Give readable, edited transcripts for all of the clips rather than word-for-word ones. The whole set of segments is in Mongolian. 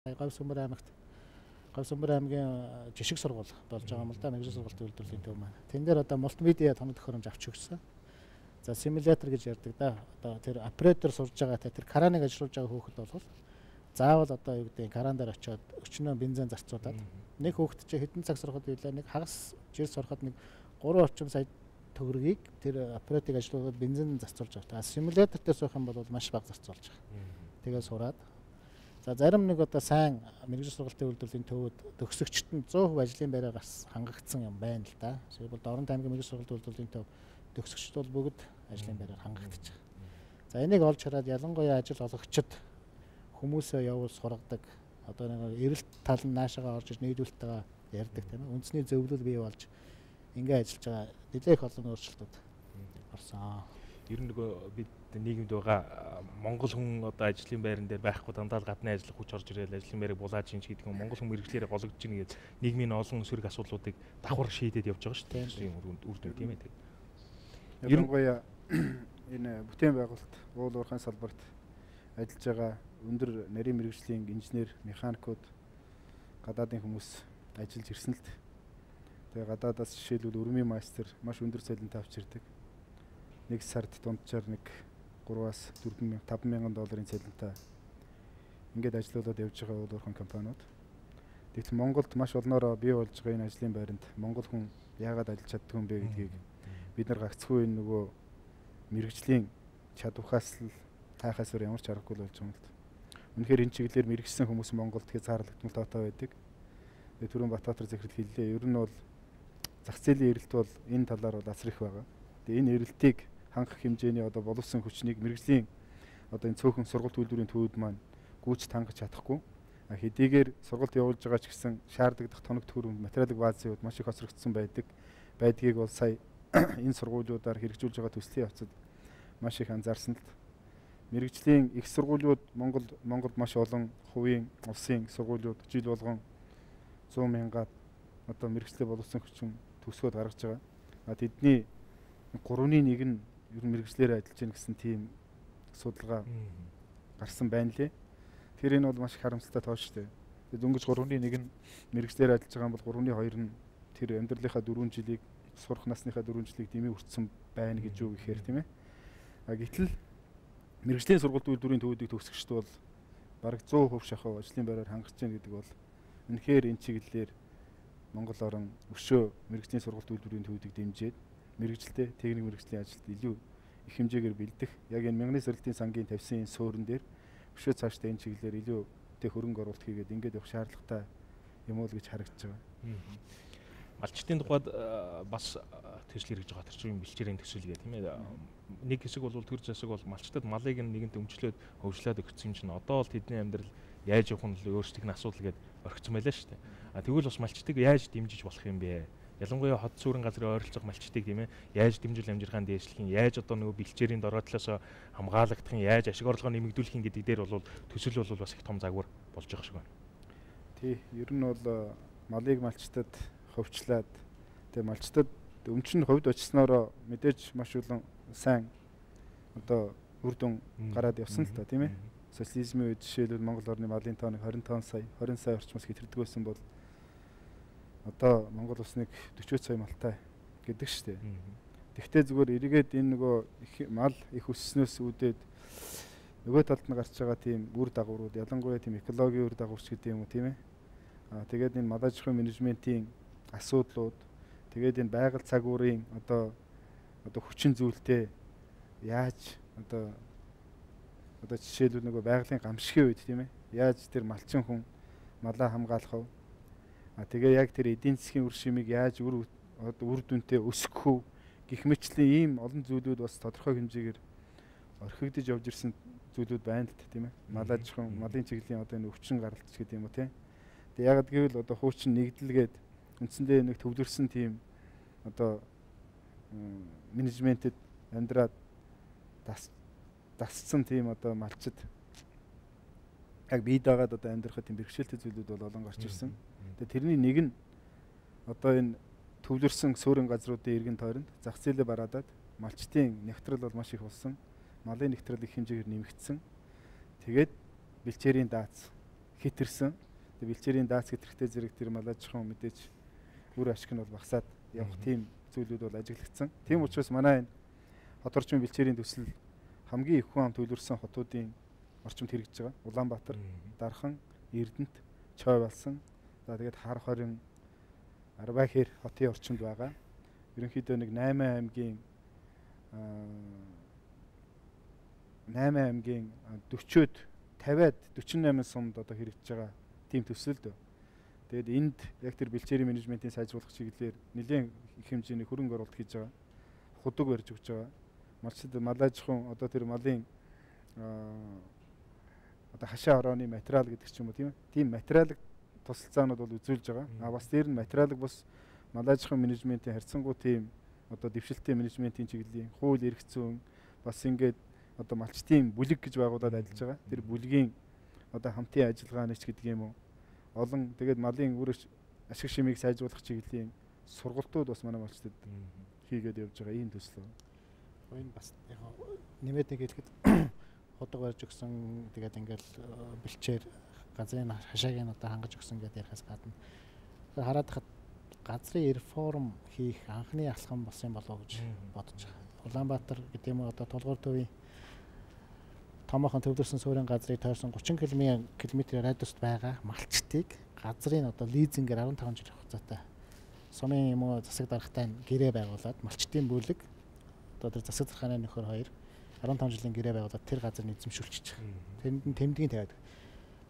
Говьсөмөр аймагт Говьсөмөр аймгийн жишг сургууль болж байгаа юм л да, мэргэжлийн сургалтын үйлдвэрлэлийн төв маань. Тэн дээр одоо мультимедиа тоног төхөөрөмж авч өгсөн. За, симулятор гэж ярьдаг да. Одоо тэр оператор сурж байгаа, тэр краныг ажиллуулж байгаа хүүхэд бол заавал одоо юу гэдэг, кран дээр очиод өчнөө бензин зарцуулаад, нэг хүүхэд чи хэдэн цаг сурахад байлаа, нэг хагас жил сурахад нэг 3 орчим сая төгрөгийг тэр операторыг ажиллуулаад бензин зарцуулж байгаа. А симулятор дээр суух юм бол маш бага зарцуулж байгаа. Тэгээ сураад. За, зарим нэг одоо сайн мэргэжил сургалтын үйлдвэрлэлийн төвөд төгсөгчд нь 100% ажлын байраа гарс хангагдсан юм байна л да. Жишээлбэл, Дорнот аймгийн мэргэжил сургалтын үйлдвэрлэлийн төв төгсөгчд бол бүгд ажлын байраар хангагдчих. За, энийг олж хараад ялангуяа ажил олгогчид хүмүүсээ явуул сургадаг. Одоо нэг эрэлт тал нь наашаага орж иж нийлүүлэлтэйгээ ярьдаг, тийм ээ. Үндэсний зөвлөл бий болж ингээ ажиллаж байгаа, нэлээх олон өөрчлөлтүүд орсон. Ер нь нөгөө бид нийгэмд байгаа монгол хүн одоо ажлын байран дээр байхгүй, дандаа л гадны ажиллах хүч орж ирэл ажлын байрыг булааж ин ч гэдэг юм, монгол хүн мэргэжлээрээ гологдож гин гэж нийгмийн олон сөрөг асуудлуудыг давхар шийдээд явж байгаа шүү дээ. Тийм үр дүн, тийм ээ. Ялангуяа энэ бүтээн байгуулалт, уул уурхайн салбарт ажиллаж байгаа өндөр нарийн мэргэжлийн инженер, механикууд гадаадын хүмүүс ажиллаж ирсэн л. Тэгээ гадаадаас жишээлбэл өрмийн мастер маш өндөр цалинтай авч ирдэг. Нэг сард дунджаар нэг 3-аас 4 мянга, 5 мянган долларын цалинтай ингээд ажиллаулаад явж байгаа уул уурхайн компаниуд. Тэгтэл Монголд маш олноороо бий болж байгаа энэ ажлын байранд монгол хүн яагаад ажиллаж чаддгүй юм бэ гэдгийг бид нар гагцхүү энэ нөгөө мэргэжлийн чадвахаас л таахаас өөр ямар ч аргагүй л болж байгаа юм л. Үнэхээр энэ чиглэлээр мэргэжсэн хүмүүс Монголд хязгаарлагдмал тоотой байдаг. Тэгээ түрүүн Батбаатар захирал хэллээ. Ер нь бол зах зээлийн эрэлт бол энэ талаар бол асар их байгаа. Тэгээ энэ эрэлтийг хангах хэмжээний одоо боловсон хүчнийг мэргэжлийн одоо энэ цөөхөн сургалт үйлдвэрийн төвүүд маань гүйцэд хангаж чадахгүй. Хэдийгээр сургалт явуулж байгаа ч гэсэн шаардлагадах тоног төхөөрөмж, материалын баазын хувьд маш их хоцрогдсон байдаг. Байдгийг бол сая энэ сургуулиудаар хэрэгжүүлж байгаа төслийн явцад маш их анзаарсан л. Мэргэжлийн их сургуулиуд Монголд маш олон хувийн, улсын сургуулиуд жил болгон 100 мянгаад одоо мэргэжлээ боловсон хүчин төгсгөөд гаргаж байгаа. А тэдний 3-ны 1 нь ер нь мэргэжлээрээ ажиллаж байна гэсэн тийм судалгаа гарсан байна лээ. Тэр энэ бол маш их харамсалтай тоо шүү дээ. Тэгээд дөнгөж 3-ны 1 нь мэргэжлээр ажиллаж байгаа юм бол 3-ны 2 нь тэр амьдралынхаа 4 жилийг, сурах насныхаа 4 жилийг дэмий хүртсэн байна гэж юу гэхээр, тийм ээ. А гэтэл мэргэжлийн сургалт үйлдвэрийн төвүүдийг төгсөгчд бол бараг 100% шахуу ажлын байраар хангаж байна гэдэг бол үнэхээр энэ чиглэлээр Монгол орон өшөө мэргэжлийн сургалт үйлдвэрийн төвүүдийг дэмжиж мэргэжилтэй техник мэргэжлийн ажилд илүү их хэмжээгээр бэлдэх, яг энэ мянганы сорилтын сангийн тавьсан энэ суурин дээр өшөө цаашдаа энэ чиглэлээр илүү тэг хөрөнгө оруулалт хийгээд ингээд явах шаардлагатай юм уу гэж харагдаж байгаа. Малчдын тухайд бас төсөл хэрэгж байгаа, тэр чинь бэлчээрийн төсөл гэх, тийм ээ. Нэг хэсэг бол төр засаг бол малчдад малыг нэгэнт өмчлөөд хөвшлээд өгсөн юм чинь одоо бол тэдний амьдрал яаж явах нь өөрсдийнх нь асуудал гээд орхисон байлаа шүү дээ. А тэгвэл бас малчдыг яаж дэмжиж болох юм бэ? Ялангуяа хот сүрэн газрын ойролцоох малчдыг, тийм ээ, яаж дэмжил амжиргаан дээшлэх юм, яаж одоо нөгөө бэлчээрийн дороотлоос хамгаалагдах юм, яаж ашиг орлогоо нэмэгдүүлэх юм гэдэг дээр бол төсөл бол бас их том загвар болж байгаа шиг байна. Тий, ер нь бол малыг малчдад ховчлаад, тэгээ малчдад өмчин хувьд очсноороо мэдээж маш олон сайн одоо үр дүн гараад явсан л та, тийм ээ. Социализмын үед жишээлбэл Монгол орны малын тоо 25 сая, 20 сая орчмоос хэтэрдэг байсан бол одоо Монгол улс нэг 40 сая малтай гэдэг шүү дээ. Тэгвэл зүгээр эргээд энэ нөгөө их мал их өсснөөс үүдээд нөгөө талд нь гарч байгаа тийм үр дагаврууд, ялангуяа тийм экологийн үр дагаварч гэдэг юм уу, тийм ээ. Аа, тэгээд энэ мал аж ахуйн менежментийн асуудлууд, тэгээд энэ байгаль цаг уурын одоо хүчин зүйлтэй яаж одоо жишээлбэл нөгөө байгалийн гамшигын үед, тийм ээ, яаж тэр малчин хүн малаа хамгаалах вэ? А тэгээ яг тэр эдийн засгийн үр шимийг яаж үр дүнтэй өсгөх вэ гэх мэтчлийн ийм олон зүйлүүд бас тодорхой хэмжээгээр орхигдож явж ирсэн зүйлүүд байна л, тийм ээ. Мал аж ахуйн, малын чиглэлийн одоо энэ өвчин гаралт ч гэдэг юм уу, тийм. Тэгээ яг гэвэл одоо хуучин нэгдэлгээд үндсэндээ нэг төвлөрсөн тийм одоо менежментэд амьдраад дасцсан тийм одоо малчид яг бие даагаад одоо амьдрахад тийм бэрхшээлтэй зүйлүүд бол олон гарч ирсэн. Тэгээ тэрний нэг нь одоо энэ төвлөрсөн суурин газруудын эргэн тойронд зах зээлээ бараадаад малчдын нягтрал бол маш их болсон. Малын нягтрал их хэмжээгээр нэмэгдсэн. Тэгээд бэлчээрийн даац хэтэрсэн. Тэгээ бэлчээрийн даац хэтрэхтэй зэрэг тэр малаажхан мэдээж үр ашиг нь бол багасаад явах тийм зүйлүүд бол ажиглагдсан. Тийм учраас манай энэ хот орчмын бэлчээрийн төсөл хамгийн их хүн ам төлөрсөн хотуудын орчимд хэрэгжиж байгаа. Улаанбаатар, Дархан, Эрдэнэт, Чойбалсан. За тэгээд Хар хорин Арвахэр хотын орчимд байгаа. Ерөнхийдөө нэг 8 аймгийн 8 аймгийн 40-од 50-ад 48 сумд одоо хэрэгжиж байгаа тийм төсөл дөө. Тэгээд энд яг тэр бэлчээрийн менежментийн сайжруулах чиглэлээр нэлээд их хэмжээний хөрөнгө оруулалт хийж байгаа. Худаг барьж өгч байгаа. Малчид малаажхан одоо тэр малын одоо хашаа орооны материал гэдэг ч юм уу тийм ээ. Тийм материалыг тусалцаанууд бол үзүүлж байгаа. А бас дээр нь материалыг бас малаажхан менежментийн харьцангуй тийм одоо дэвшилтийн менежментийн чиглэлийн хууль эрх зүйн бас ингээд одоо малчдын бүлэг гэж байгуулад ажиллаж байгаа. Тэр бүлгийн одоо хамтын ажиллагааны ч гэдэг юм уу. Олон тэгээд малын үр ашиг шимийг сайжруулах чиглэлийн сургалтууд бас манай малчдад хийгээд явж байгаа ийм төсөл. Энэ бас яг нэмээд нэг хэлэхэд худаг барьж өгсөн, тэгээд ингээл бэлчээр газрын хашааг нь одоо хангаж өгсөн гэдээ ярихаас гадна хараад хахад газрын реформ хийх анхны алхам болсон юм болов уу гэж бодож байгаа. Улаанбаатар гэдэг юм уу одоо Тулгуур төвийн томоохон төвлөрсөн суурин газрыг тойрсон 30 км радиуст байгаа малчтыг газрын одоо лизингээр 15 жилийн хугацаатай сумын юм уу засаг даргатай гэрээ байгуулад малчтын бүлэг одоо тэр засаг даргааны нөхөр хоёр 15 жилийн гэрээ байгуулад тэр газрыг эзэмшүүлчихэж байгаа. Тэнд нь тэмдгийн тавиад.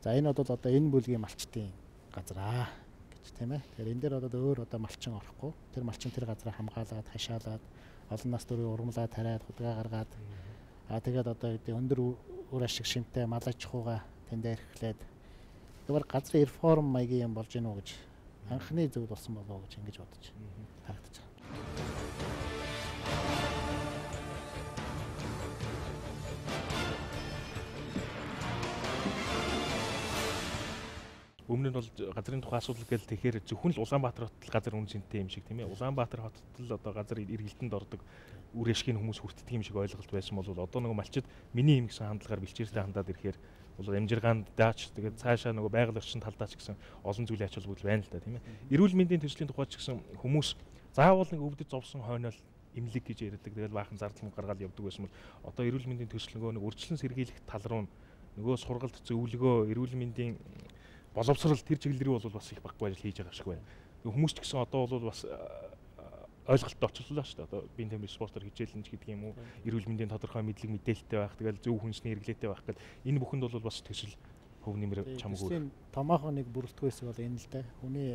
За энэ бол одоо энэ бүлгийн малчтын газраа гэж тийм ээ. Тэгэхээр энэ дээр одоо өөр одоо малчин орохгүй. Тэр малчин тэр газраа хамгаалаад, хашаалаад, олон нас дөрвийн урмлаа тариад, худгаа гаргаад тэгээд одоо гэдэг өндөр үр ашиг шимтэй мал аж ахуйгаа тэндээ эрхлээд зүгээр газрын реформ маягийн юм болж гинүү гэж анхны зүйл болсон болов уу гэж ингэж бодож харагдаж байгаа. Өмнө нь бол газрын тухай асуудал гэл тэгэхээр зөвхөн л Улаанбаатар хотод л газар үн цэнтэй юм шиг тийм ээ. Улаанбаатар хотод л одоо газар эргэлтэнд ордог үр ашгийг хүмүүс хүртдэг юм шиг ойлголт байсан бол одоо нөгөө малчид миний юм гэсэн хандлагаар бэлчээртэй хандаад ирэхээр бол амжиргаанд даач тэгээд цаашаа нөгөө байгаль орчин талдаа ч гэсэн олон зүйлийн ач холбогдол байна л да тийм ээ. Эрүүл мэндийн төслийн тухай ч гэсэн хүмүүс заавал нэг өвдөж зовсон хойноол эмнэлэг гэж ярьдаг. Тэгэл баахан зардал мөнгө гаргаад явдаг байсан бол одоо эрүүл мэндийн төсөл нөгөө нэг урьдчилан сэргийлэх тал руу нөгөө сургалт зөвлөгөө эрүүл мэндийн боловсрол тэр чиглэл рүү бол бас их баггүй ажил хийж байгаа шиг байна. Хүмүүс ч гэсэн одоо бол бас ойлголттой очлоо шүү дээ. Одоо биеийн тамир спортоор хичээлэн ч гэдэг юм уу, эрүүл мэндийн тодорхой мэдлэг мэдээлэлтэй байх, тэгэл зөв хүнсний хэрэглээтэй байх гэл энэ бүхэнд бол бас төсөл хөв нэмэр чамгүй. Төслийн томоохон нэг бүрэлдэхүүн хэсэг бол энэ л дээ. Хүний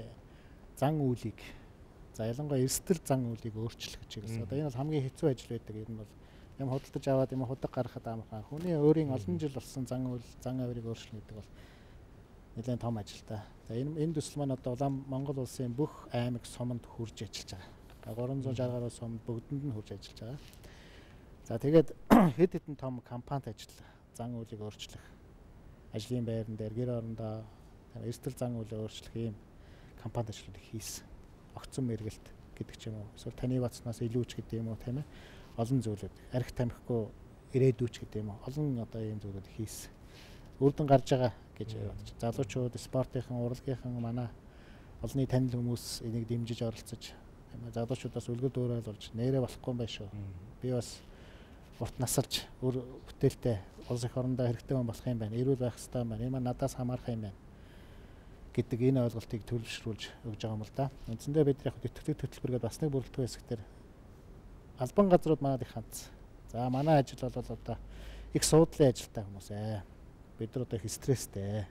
зан үйлийг, за ялангуяа эрсдэл зан үйлийг өөрчлөх чиглэл. Одоо энэ бол хамгийн хэцүү ажил байдаг. Ер нь бол юм худалдаж аваад юм худаг гаргахад амархан. Хүний өөрийн олон жил болсон зан үйл, зан авирыг өөрчлөх гэдэг бол нэлээд том ажил та. За энэ төсөл маань одоо Улаан Монгол улсын бүх аймаг суманд хүрж ажиллаж байгаа. 360 гаруй суманд бүгдэнд нь хүрж ажиллаж байгаа. За тэгээд хэд хэдэн том компанид ажил зан үйлийг өөрчлөх, ажлын байран дээр, гэр орондоо эрсдэл зан үйлээ өөрчлөх ийм компанид ажлуудыг хийсэн. Огцон мэргэлт гэдэг ч юм уу, эсвэл таны бацнаас илүүч гэдэг юм уу, тийм ээ. Олон зүйлүүд, арх тамхигүй ирээдүйч гэдэг юм уу, олон одоо ийм зүйлүүд хийсэн. Үрдэн гарч байгаа гэж бодож. Залуучууд, спортынхан, урлагийнхан манай олонний танил хүмүүс энийг дэмжиж оролцож, тийм ээ, залуучуудаас үлгэр дуурайл болж нэрээ болохгүй юм байна шүү. Би бас урт насалж үр бүтээлтэй улс эх орондоо хэрэгтэй хүн болох юм байна. Эрүүл байх хэрэгтэй юм байна. Энэ маань надаас хамаарах юм байна гэдэг энэ ойлголтыг төлөвшрүүлж өгж байгаа юм л да. Үндсэндээ бид яг идэвхтэй хөтөлбөр гэдээ бас нэг бүрэлдэхүүн хэсэг дээр албан газрууд манад их хандсан. За манай ажил бол одоо их суудлын ажилтай хүмүүс ээ. Бид нар одоо их стресстэй.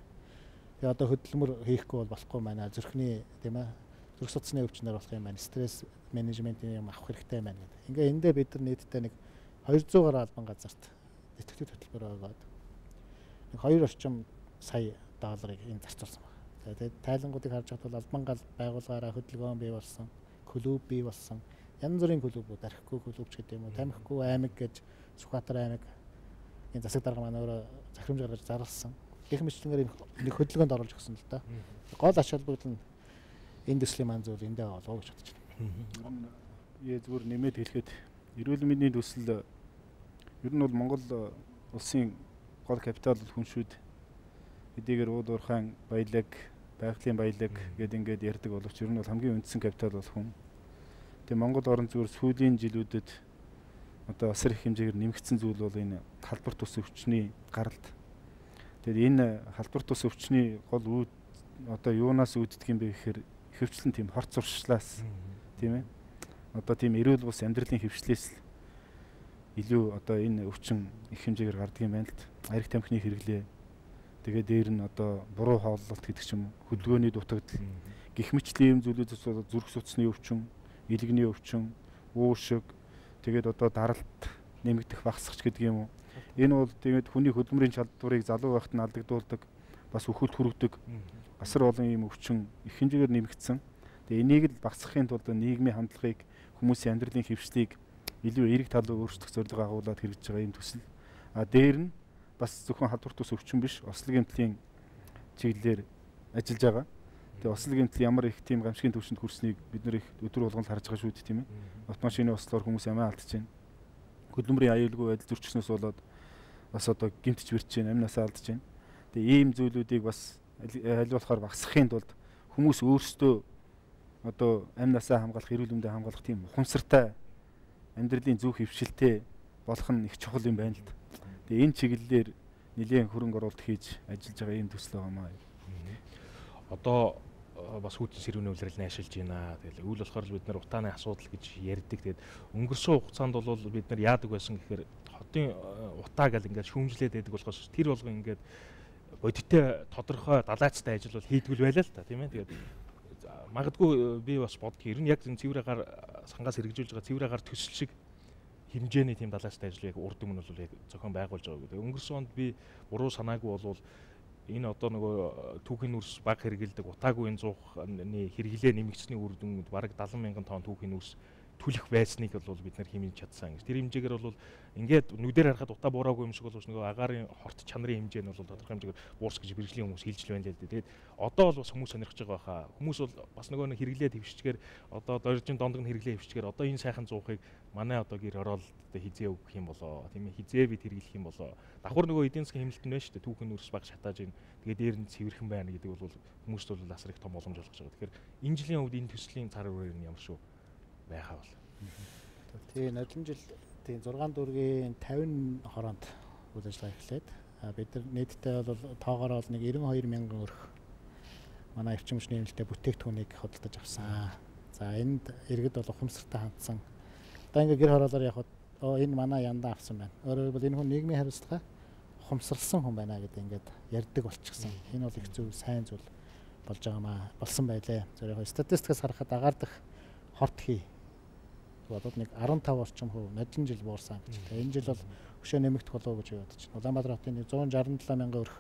Тэгээ одоо хөдөлмөр хийхгүй бол болохгүй байна. Зүрхний тийм ээ, зүрх судасны өвчнөр болох юм байна. Стресс менежментийн юм авах хэрэгтэй байна гэдэг. Ингээ эндээ бид нар нийтдээ нэг 200 гаруй албан газарт идэвхтэй хөтөлбөр өгөөд нэг 2 орчим сая долларыг энэ зарцуулсан байна. За тэгээд тайлангуудыг харж байхад бол албан гал байгууллагаараа хөдөлгөөн бий болсон, клуб бий болсон. Янз бүрийн клубүүд, архигүй клубч гэдэг юм уу, тамхигүй аймаг гэж Сүхбаатар аймаг энэ засаг дарга маань өөрөө захирамж гаргаж зарласан. Гэх мэтлэнгээр нэг хөдөлгөөнд оруулж өгсөн л да. Гол ач холбогдол нь энэ төслийн маань зүйл эндээ болов гэж бодож байна. Зүгээр нэмээд хэлэхэд эрүүл мэндийн төсөл ер нь бол Монгол улсын гол капитал бол хүн шүүд. Хэдийгээр уул уурхайн баялаг, байгалийн баялаг гэд ингээд ярьдаг боловч ер нь бол хамгийн үндсэн капитал бол хүн. Тэгээ Монгол орн зүгээр сүүлийн жилүүдэд одоо асар их хэмжээгээр нэмэгдсэн зүйл бол энэ халдвар тус өвчний гаралт. Тэгээд энэ халдвар тус өвчний гол үүд одоо юунаас үүддэг юм бэ гэхээр ихэвчлэн тийм хорц зуршлаас тийм ээ. Одоо тийм эрүүл бус амьдралын хөвшлээс илүү одоо энэ өвчин их хэмжээгээр гардаг юм байна л д. Арх тамхины хэрэглээ. Тэгээ дээр нь одоо буруу хооллолт гэдэг ч юм уу, хөдөлгөөний дутагдал, гих мэтлийн юм зүйлүүдээс болоод зүрх судасны өвчин, илгэний өвчин, уушиг, тэгээд одоо даралт нэмэгдэх багасгах гэдэг юм уу. Энэ бол тэгээд хүний хөдөлмөрийн чадварыг залуу байхад нь алдагдуулдаг, бас үхэлд хүргэдэг асар олон ийм өвчин их хэмжээгээр нэмэгдсэн. Тэгээ энийг л багасгахын тулд нийгмийн хандлагыг, хүмүүсийн амьдралын хэвшлийг илүү эерэг тал руу өөрчлөх зорилго агуулад хэрэгжиж байгаа ийм төсөл. А дээр нь бас зөвхөн халдвар тус өвчин биш, ослог гэмтлийн чиглэлээр ажиллаж байгаа. Тэгээ ослог гэмтэл ямар их тийм гамшигын түвшинд хүрснийг бид нэр их өдөр болгон л харж байгаа шүү дээ, тийм ээ. Автомашины ослоор хүмүүс амиа алдаж байна. Хөдөлмөрийн аюулгүй байдал зөрчснөөс болоод бас одоо гэмтэж бэрч байна, амь насаа алдаж байна. Тэгээ ийм зүйлүүдийг бас аль болохоор багасгахын тулд хүмүүс өөрсдөө одоо амь насаа хамгаалах, эрүүл мэндээ хамгаалах тийм ухамсартай амьдралын зөв хэвшилтэй болох нь их чухал юм байна л да. Тэгээ энэ чиглэлээр нэлээн хөрөнгө оруулалт хийж ажиллаж байгаа ийм төсөл байгаа маа. Одоо бас хүйтэн сэрүүний улирал найшилж байна. Тэгэл үйл болохоор бид нар утааны асуудал гэж ярьдаг. Тэгээд өнгөрсөн хугацаанд бол бид нар яадаг байсан гэхээр хотын утаа гал ингээд шүүмжлээд байдаг болохоос тэр болгон ингээд бодиттой тодорхой далайцтай ажил бол хийдгүүл байлаа л та, тийм ээ. Тэгээд магадгүй би бас боддог. Ер нь яг цэвэр агаар сангаас хэрэгжүүлж байгаа цэвэр агаар төсөл шиг хэмжээний тийм далайцтай ажил яг урд өмнө бол яг зохион байгуулж байгааг. Тэгээд өнгөрсөн онд би буруу санаагүй болвол энэ одоо нөгөө түүхийн нүрс баг хэрэгэлдэг утаагүй энэ 100-ны хэрэглээ нэмэгдсэний үр дүнд бараг 70 мянган тонн түүхийн нүрс түлэх байсныг бол бид нар хэмнэж чадсан гэж. Тэр хэмжээгээр бол ингээд нүдээр харахад утаа буураагүй юм шиг боловч нөгөө агаарын хорт чанарын хэмжээ нь бол тодорхой хэмжээгээр буурс гэж бэрхшээлийн хүмүүс хэлж л байна л дээ. Тэгээд одоо бол бас хүмүүс сонирхож байгаа хаа. Хүмүүс бол бас нөгөө нэг хэрэглээ твшчихээр одоо доржин дондог нь хэрэглээ твшчихээр одоо энэ сайхан зуухыг манай одоо гэр оролт хизээ өгөх юм болоо, тийм ээ, хизээ бид хэрэглэх юм болоо. Давхар нөгөө эдийн засгийн хэмнэлт нь байна шүү дээ. Түүхэн нүрс баг шатааж ийн. Тэгээд дээр нь цэвэрхэн байна гэдэг бол хүмүүст бол асар их том боломж олгож байгаа. Тэгэхээр энэ жилийн хувьд энэ төслийн цар үрээр нь ямар шүү байхаа бол. Тэгээ нодлон жил тийм 6 дүүргийн 50 хороонд үйл ажиллагаа эхлээд бид нар нийтдээ бол тоогоор бол нэг 92 мянган өрх манай эрчим хүчний хэмнэлтэд бүтээгдэхүүнийг худалдаж авсан. За энд иргэд бол ухамсартай хандсан. Одоо ингээ гэр хороолоор явхад энэ манай яндаа авсан байна. Өөрөөр хэлбэл энэ хүн нийгмийн хариуцлага ухамсарлсан хүн байна гэдэг ингээд ярьдаг болчихсон. Энэ бол их зөв сайн зүйл болж байгаа маа болсон байлээ. Зөв яг статистикаас харахад агаар дах хорт хий бодоод нэг 15 орчим хувь нодлон жил буурсан гэж. Тэгээ энэ жил бол өшөө нэмэгдэх болов уу гэж бодож байна. Улаанбаатар хотын 167 мянган өрх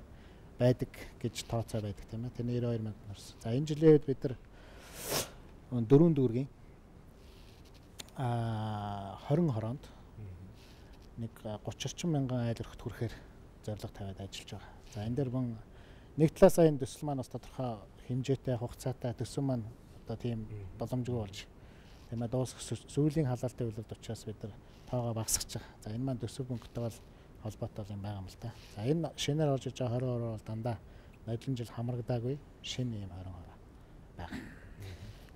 байдаг гэж тооцоо байдаг тийм ээ. Тэр 92 мянган өрс. За энэ жилийн үед бид нар дөрвөн дүүргийн 20 хороонд нэг 30 орчим мянган айл өрхт хүрэхээр зорилго тавиад ажиллаж байгаа. За энэ дээр мөн нэг талаасаа энэ төсөл маань бас тодорхой хэмжээтэй хугацаатай төсөв маань одоо тийм боломжгүй болж тийм ээ дуусах сүүлийн халаалтын үйлдэл учраас бид нар тоогоо багасгаж байгаа. За энэ маань төсөв мөнгөтэй бол холбоотой юм байгаа юм л да. За энэ шинээр орж иж байгаа 20 хороо бол дандаа нодлон жил хамрагдаагүй шинэ ийм 20 хороо байгаа.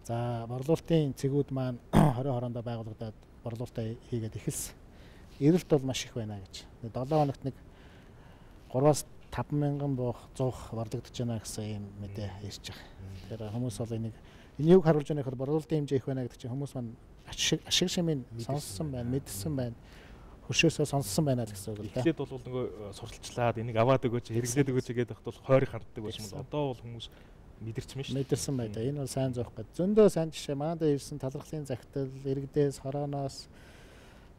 За борлуулалтын цэгүүд маань 20 хороондоо байгуулагдаад борлуулалтаа хийгээд эхэлсэн. Эрэлт бол маш их байна гэж. 7 хоногт нэг 3-аас 5 мянган буух 100 борлогдож байна гэсэн ийм мэдээ ирж байгаа. Тэгэхээр хүмүүс бол энийг энэ юг харуулж байгаа нөхөр борлуулалтын хэмжээ их байна гэдэг чинь хүмүүс маань ашиг шимийг сонссон байна, мэдсэн байна, хөршөөсөө сонссон байна л гэсэн үг л да. Эхлээд бол нөгөө сурталчлаад энийг аваад өгөөч, хэрэглээд өгөөч гэдэг байхад бол хойрыг ханддаг байсан бол одоо бол хүмүүс мэдэрсэн байна шүү дээ. Мэдэрсэн байна да. Энэ бол сайн зүйх гээд. Зөндөө сайн жишээ манай дээр ирсэн талархлын захидал, иргэдээс, хорооноос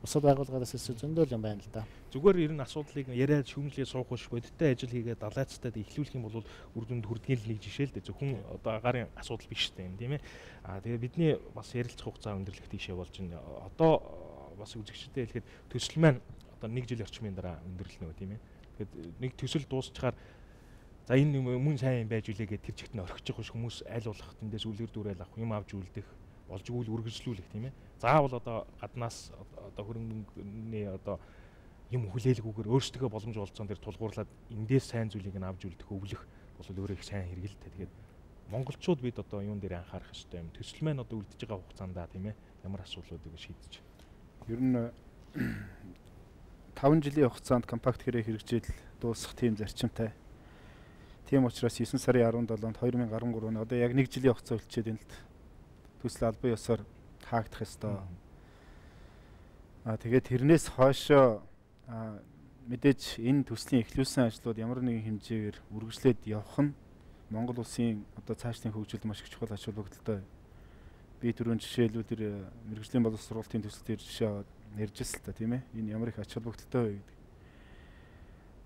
бусад байгууллагаас ирсэн зөндөө л юм байна л да. Зүгээр ер нь асуудлыг яриад шүүмжлээ суух биш бодиттой ажил хийгээд далайцтай эхлүүлэх юм бол үр дүнд хүрдгийн л нэг жишээ л дээ. Зөвхөн одоо агаарын асуудал биш дээ юм тийм ээ. Аа тэгээ бидний бас ярилцах хугацаа өндөрлөх тийшээ болж байна. Одоо бас үзэгчдэд хэлэхэд төсөл маань одоо нэг жил орчмын дараа өндөрлөнө тийм ээ. Тэгэхээр нэг төсөл дуусчаар за энэ мөн сайн юм байж үлээ гэд тэр чигт нь орхичих биш хүмүүс аль болох тэндээс үлгэр дуурайл авах юм авч үлдэх болж үйл үргэлжлүүлэх тийм ээ. Заавал одоо гаднаас одоо хөрөнгө мөнгөний одоо юм хүлээлгүйгээр өөрсдөө боломж олцсон дээр тулгуурлаад эндээс сайн зүйлийг нь авч үлдэх өвлөх бол өөрөө их сайн хэрэг л дээ. Тэгээд монголчууд бид одоо юун дээр анхаарах ёстой юм? Төсөл маань одоо үлдэж байгаа хугацаанд тийм ямар асуудлуудыг шийдэж? Ер нь 5 жилийн хугацаанд компакт хэрэг хэрэгжээл дуусгах тийм зарчимтай. Тийм учраас 9 сарын 17-нд 2013 оны одоо яг 1 жилийн хугацаа үлчээд байна л д. Төсөл албан ёсоор хаагдах ёстой. Тэгээд тэрнээс хойшоо мэдээж энэ төслийн эхлүүлсэн ажлууд ямар нэгэн хэмжээгээр үргэлжлээд явах нь Монгол улсын одоо цаашлын хөгжилд маш их чухал ач холбогдолтой. Би түрүүн жишээлбэл тэр мэргэжлийн боловсруулалтын төсөл дээр жишээ аваад ярьжсэн л та, тийм ээ. Энэ ямар их ач холбогдолтой вэ гэдэг.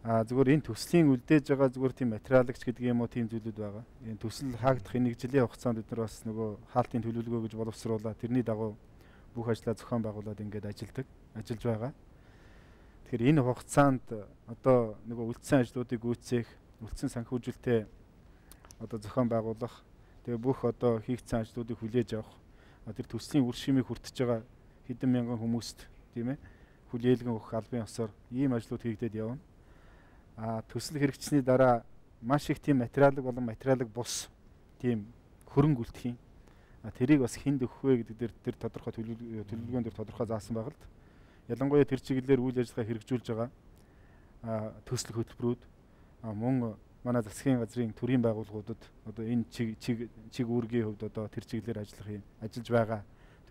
Зүгээр энэ төслийн үлдээж байгаа зүгээр тийм материалагч гэдэг юм уу тийм зүйлүүд байгаа. Энэ төсөл хаагдах энэ 1 жилийн хугацаанд бид нар бас нөгөө хаалтын төлөвлөгөө гэж боловсруулаад тэрний дагуу бүх ажлаа зохион байгуулад ингээд ажиллаж байгаа. Тэгэхээр энэ хугацаанд одоо нөгөө үлдсэн ажлуудыг гүйцээх, үлдсэн санхүүжилтээ одоо зохион байгуулах, тэгээ бүх одоо хийгдсэн ажлуудыг хүлээж авах, тэр төслийн үр шимийг хүртэж байгаа хэдэн мянган хүмүүст, тийм хүлээлгэн өгөх албан ёсоор ийм ажлууд хийгдээд явна. Төсөл хэрэгжсэний дараа маш их тийм материалыг болон материалыг бус тийм хөрөнгө үлдэх юм. Тэрийг бас хүнд өгөх вэ гэдэг дээр тэр тодорхой төлөвлөгөөн дээр тодорхой заасан байгаа л д. Ялангуяа тэр чиглэлээр үйл ажиллагаа хэрэгжүүлж байгаа төсөл хөтөлбөрүүд мөн манай засгийн газрын төрийн байгууллагуудад одоо энэ чиг үүргийн хувьд одоо тэр чиглэлээр ажиллаж байгаа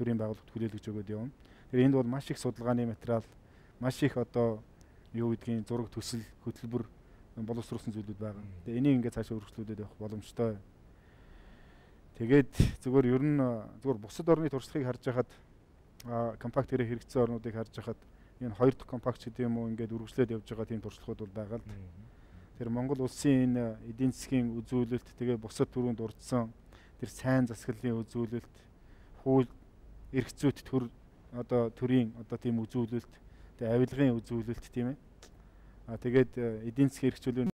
төрийн байгууллагад хүлээлгэж өгөөд явна. Тэгэхээр энд бол маш их судалгааны материал, маш их одоо юу гэдгийг зураг, төсөл, хөтөлбөр боловсруулсан зүйлүүд байгаа. Тэгээ энийг ингээд цаашаа өргөжлүүлээд явах боломжтой. Тэгээд зүгээр ер нь зүгээр бусад орны туршлагыг харж байхад компакт хэрэг хэрэгцсэн орнуудыг харж байхад энэ хоёр дахь компакт гэдэг юм уу ингээд үргэлжлээд явж байгаа тийм туршлагууд бол байгаа л. Тэр Монгол улсын энэ эдийн засгийн үзүүлэлт, тэгээ бусад түрүүнд дурдсан тэр сайн засаглалын үзүүлэлт, хууль эрх зүйт төр одоо төрийн одоо тийм үзүүлэлт, тэгээ авилгын үзүүлэлт, тийм Тэгээд эдийн засгийн эрх чөлөө